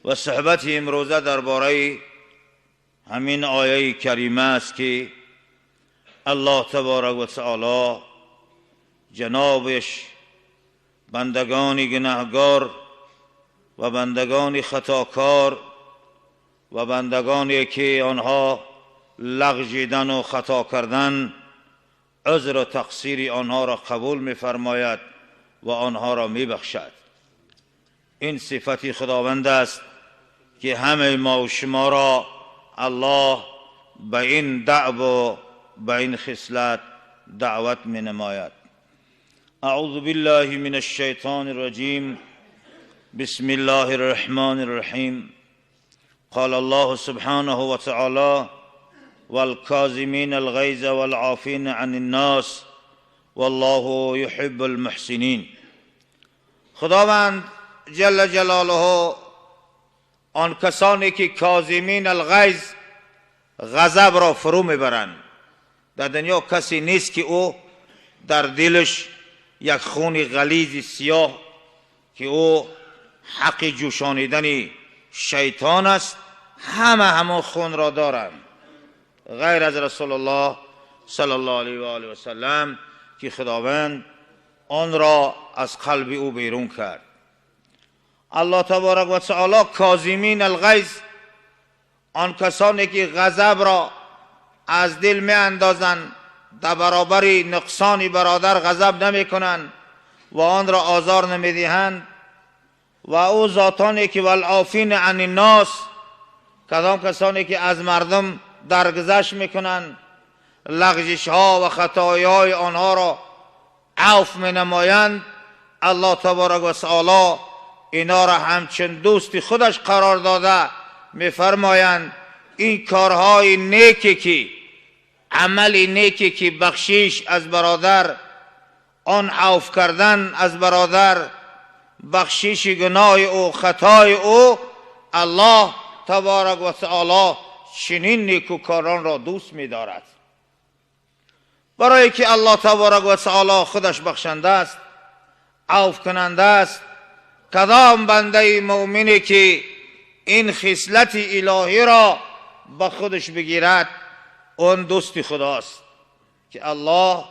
و صحبت امروزه درباره همین آیه کریمه است که الله تبارک و تعالی جنابش بندگان گناهگار و بندگان خطاکار و بندگانی که آنها لغزیدن و خطا کردن، عذر و تقصیر آنها را قبول می‌فرماید و آنها را می‌بخشد. این صفت خداوند است که همه ما و شما را الله به این دعو و به این خصلت دعوت می نماید. اعوذ بالله من الشیطان الرجیم. بسم الله الرحمن الرحیم. قال الله سبحانه وتعالى: والكاظمين الغيظ والعافين عن الناس والله يحب المحسنين. خداوند جل جلاله آن کسانی که کاظمین الغیظ، غضب را فرو میبرند. در دنیا کسی نیست که او در دلش یک خون غلیظ سیاه که او حق جوشانیدن شیطان است، همه همون خون را دارند غیر از رسول الله صلی الله علیه و آله و سلم که خداوند آن را از قلب او بیرون کرد. الله تبارک و تعالی کاظمین الغیظ، آن کسانی که غضب را از دل می اندازند، در برابر نقصان برادر غضب نمی کنند و آن را آزار نمی دهند، و او ذاتانی که والعافین عن الناس، کدام کسانی که از مردم درگذشت میکنند، لغزش ها و خطایای آنها را عفو می نمایند، الله تبارک و تعالی اینا را همچون دوست خودش قرار داده. میفرمایند این کارهای نیکی که عمل نیکی که بخشیش از برادر، آن عفو کردن از برادر، بخشیش گناه او، خطای او، الله تبارک و تعالی چنین نیکوکاران را دوست می‌دارد. برای که الله تبارک و تعالی خودش بخشنده است، عفو کننده است، کدام بنده مؤمنی که این خصلت الهی را به خودش بگیرد، اون دوست خداست که الله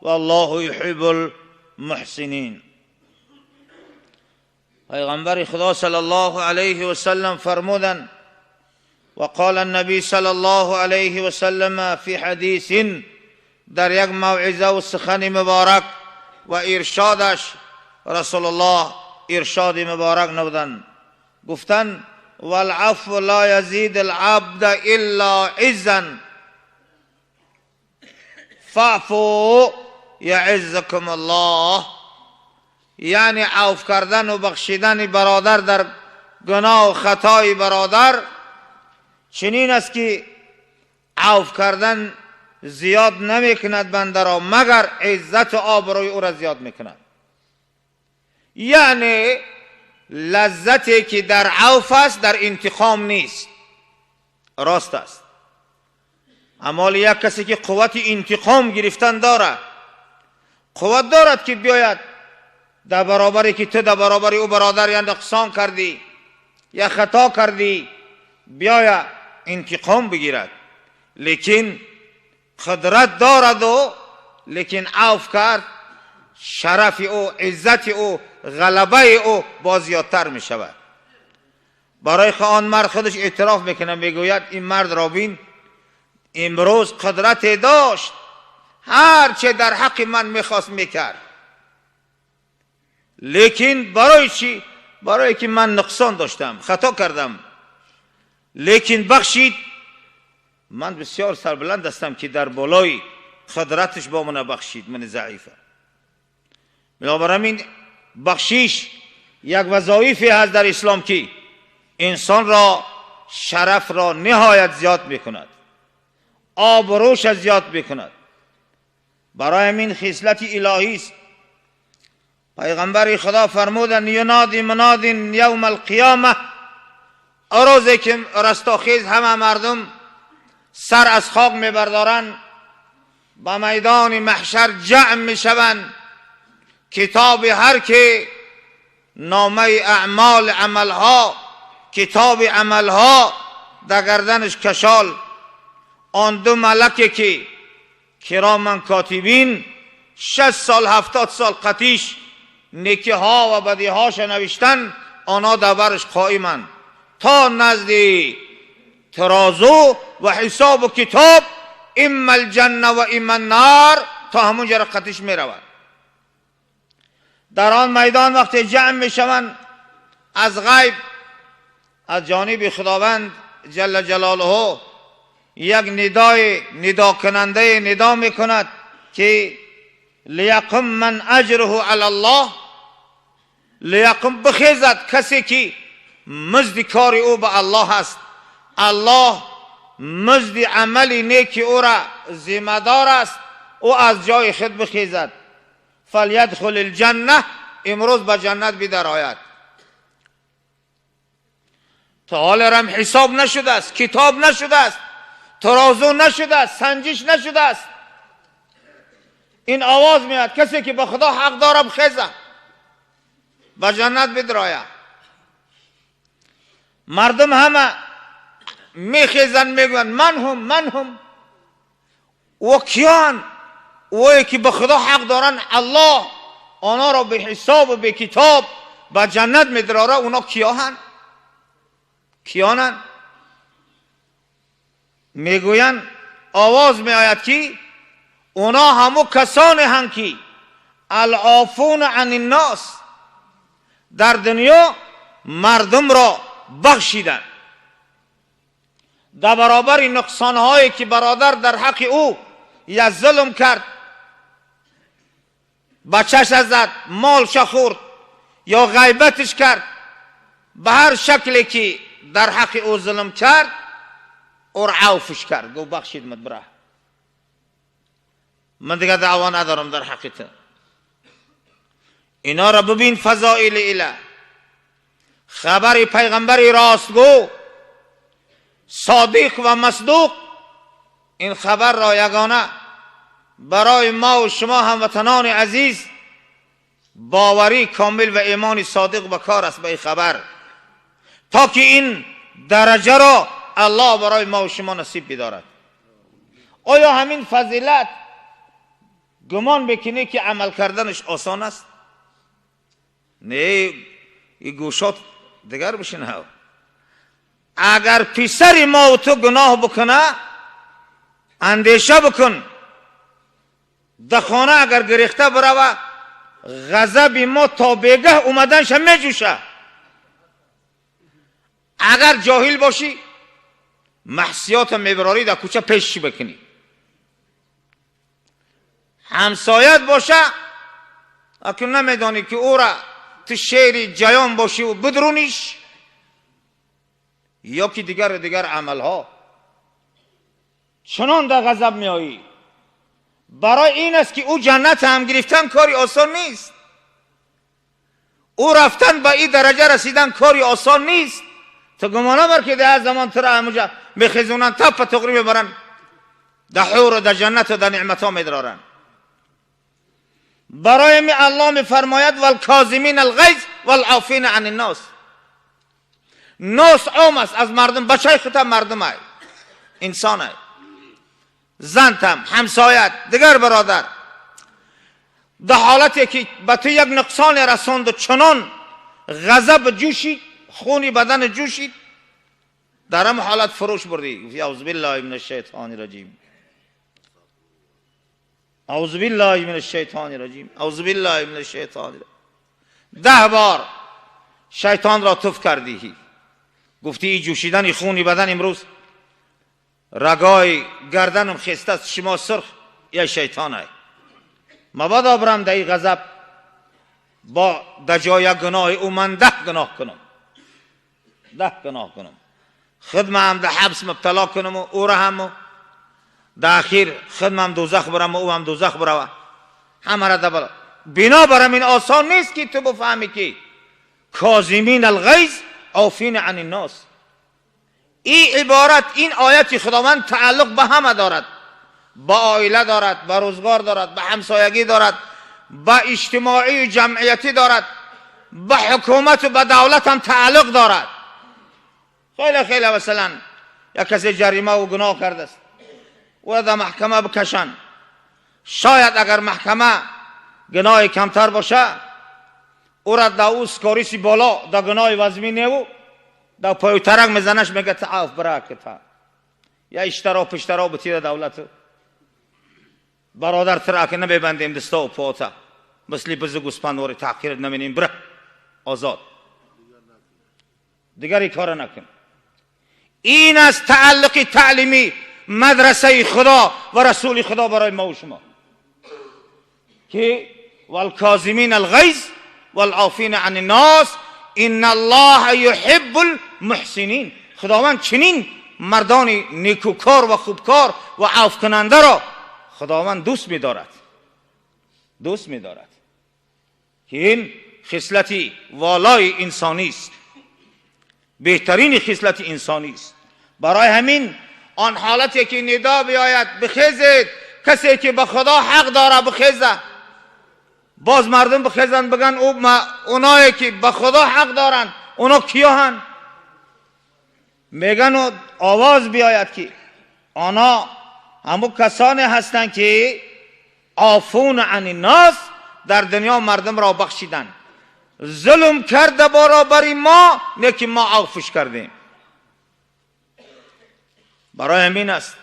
و الله یحب المحسنین. پیغمبر خدا صلی الله علیه و سلم فرمودند: وقال النبي صلى الله عليه وسلم في حديث، در یک موعظه و سخن مبارک و ارشادش رسول الله ارشاد مبارک نمودند، گفتند: والعفو لا يزيد العبد الا عزا فاعفوا يعزكم الله. یعنی عفو کردن و بخشیدن برادر در گناه و خطای برادر چنین است که عفو کردن زیاد نمیکند بنده را، مگر عزت و آبروی او را زیاد میکند. یعنی لذتی که در عفو است در انتقام نیست. راست است، اما یک کسی که قوت انتقام گرفتن دارد، قوت دارد که بیاید در برابری که تو در برابر او برادر یا نقصان کردی یا خطا کردی، بیاید انتقام بگیرد، لیکن قدرت دارد و لیکن عفو کرد، شرف او، عزت او، غلبه او باز زیادتر می شود. برای که آن مرد خودش اعتراف میکنه، میگوید این مرد را بین، امروز قدرت داشت، هر چه در حق من میخواست میکرد، لیکن برای چی؟ برای که من نقصان داشتم، خطا کردم، لیکن بخشید. من بسیار سربلند هستم که در بالای قدرتش با من بخشید، من ضعیفه. بنابراین بخشیش یک وظایفی هست در اسلام که انسان را شرف را نهایت زیاد میکند، آبروش زیاد میکند. برای همین خصلت الهی است. پیغمبر خدا فرمودند: ینادی مناد یوم القیامه، روزی که رستاخیز همه مردم سر از خاک میبردارند، به میدان محشر جمع میشوند، کتاب هر که نامه اعمال عملها کتاب عملها در گردنش کشال، آن دو ملکه که کرامن کاتبین 60 سال 70 سال قطیش نیکی ها و بدی هاش نوشتن، آنها در برش قائمن تا نزد ترازو و حساب و کتاب، اما الجنه و اما النار، تا همونجا را قطیش می رود. در آن میدان وقتی جمع می شوند، از غیب از جانب خداوند جل جلاله یک ندای ندا کننده ندا می کند که لیقم من اجره علی الله، لیقم بخیزد کسی که مزد کار او به الله است، الله مزد عمل نیک او را ذمه دار است، او از جای خود بخیزد. فلیدخل الجنه، امروز به جنت بدرآید. تا حال رم حساب نشده است، کتاب نشده است، ترازو نشده است، سنجش نشده است. این آواز میاد کسی که به خدا حق داره بخیزه به جنت بدرآید. مردم همه میخیزن، میگوین من هم، من هم. و کیان؟ اوی که به خدا حق دارن، الله آنها را به حساب و به کتاب به جنت میدراره، اونا کیاهن؟ کیانن؟ میگوین آواز میآید که اونا همو کسانی هن که العافون عن الناس، در دنیا مردم را بخشیدن، در برابر نقصانهایی که برادر در حق او یا ظلم کرد، بچهش زد، مالش خورد یا غیبتش کرد، به هر شکلی که در حق او ظلم کرد، او را عفوش کرد، گفت بخشید مت بره، من دیگه دعوا ندارم در حق تو. اینا را ببین فضائل اله، خبر پیغمبر راستگو صادق و مصدوق، این خبر را یگانه برای ما و شما هموطنان عزیز باوری کامل و ایمان صادق به کار است به این خبر، تا که این درجه را الله برای ما و شما نصیب بدارد. آیا همین فضیلت گمان بکنی که عمل کردنش آسان است؟ نه، این گوشات دیگر بشنه. اگر پسر ما و تو گناه بکنه، اندیشه بکن، در خانه اگر گریخته بروه، غضب ما تا بیگه اومدنش میجوشه. اگر جاهل باشی، محصیات میبراری در کوچه پیش بکنی، همسایت باشه، اکنون نمیدانی که او را تو شیر جیان باشی و بدرونیش، یا که دیگر دیگر عملها چنان در غضب میایی. برای این است که او جنت هم گرفتن کاری آسان نیست، او رفتن به این درجه رسیدن کاری آسان نیست. تو گمانه بر که در زمان تو را همونجا میخیزونن تپ تغری میبرن در حور و در جنت و در نعمت ها میدرارن. برای می الله میفرماید والکاظمین الغیظ والعافین عن الناس. ناس عام است، از مردم، بچه خودم مردم های انسان های، زنتم، همسایت، دیگر برادر، در حالتی که به تو یک نقصان رساند و چنان غضب جوشید، خونی بدن جوشید، در هم حالت فروش بردی، گفتی اعوذ بالله من الشیطان الرجیم، اعوذ بالله من الشیطان الرجیم، اعوذ بالله من الشیطان الرجیم. 10 بار شیطان را تف کردی، گفتی ای جوشیدن خونی بدن امروز رگای گردنم خسته است، شما سرخ یا شیطان های، مبادا برم در این غضب با در جای گناه او من 10 گناه کنم، 10 گناه کنم، خودم هم در حبس مبتلا کنم و او را هم و در اخیر خودم هم دوزخ برم و او هم دوزخ بروه، همه را در بلا. بنابرم این آسان نیست که تو بفهمی که کاظمین الغیظ عافین عن الناس. این عبارت، این آیت خداوند تعلق به همه دارد، به عائله دارد، به روزگار دارد، به همسایگی دارد، به اجتماعی و جمعیتی دارد، به حکومت و به دولت هم تعلق دارد. خیلی خیلی مثلا یک کسی جریمه و گناه کرده است، او را در محکمه بکشن. شاید اگر محکمه گناه کمتر باشه، او را در او سکاریسی بالا در گناه وزمی نیو در پای ترک میزنش، میگه تعاف برا تا یا اشترا پشترا بتیر دولت برادر ترا که نبندیم دستا و پاتا، مثل بز گوسپندواری تحقیر نمینیم، بره آزاد، دیگر کار نکن. این از تعلق تعلیمی مدرسه خدا و رسول خدا برای ما و شما که والکاظمین الغیظ والعافین عن الناس ان الله يحب المحسنین. خداوند چنین مردان نیکوکار و خوبکار و عفو کننده را خداوند دوست می‌دارد، دوست می‌دارد که این خصلتی والای انسانی است، بهترین خصلت انسانی است. برای همین آن حالتی که ندا بیاید بخیزید، کسی که به خدا حق داره بخیزه، باز مردم بخیزن بگن او اونایی که به خدا حق دارن اونا کیا هن؟ میگن و آواز بیاید که آنها همو کسانی هستند که عافون عن الناس، در دنیا مردم را بخشیدن، ظلم کرده برابر ما، نه که ما عفوش کردیم. برای همین است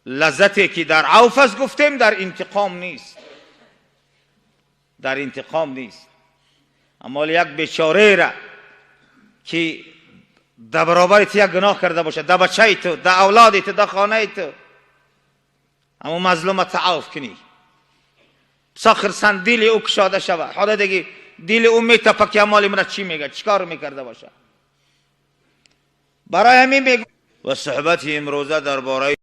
لذتی که در عفو است، گفتیم، در انتقام نیست، در انتقام نیست. اما یک بیچاره را که در برابر تو یک گناه کرده باشه، در بچه تو، در اولاد تو، در خانه تو، اما مظلوم عفو کنی، ساخرسن دل او کشاده شود. حالا دیگه دل او میتپه که مال من چی میگه، چیکار میکرده باشه. برای همین میگه و صحبت امروزه درباره